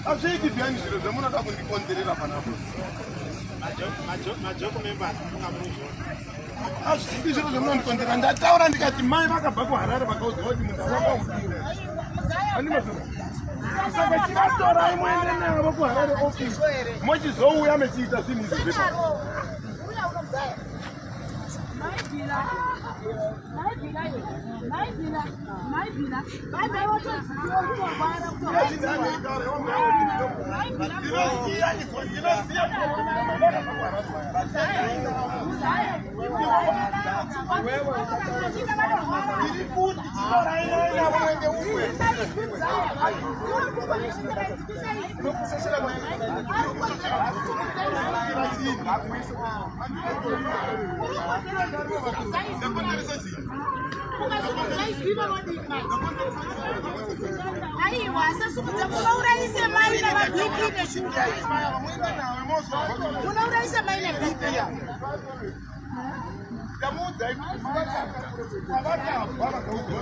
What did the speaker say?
Hazviiti bhiyani zviro zvamunoda kundikonzerera panapa. Hazviiti zviro zvamunondikonzerera. Ndataura ndikati mai vakabva kuHarare vakaudzwa kuti munda wakaudira. Andimazvona. Saka chivatorai muende navo kuHarare office mochizouya mechiita zvinhu izvi zvepa. Aiwa, sasumudza munourayise mai navaBP neshuga. Munourayise mai neBP. Ndamuudzai kuti kwavakabva vakaudzwa.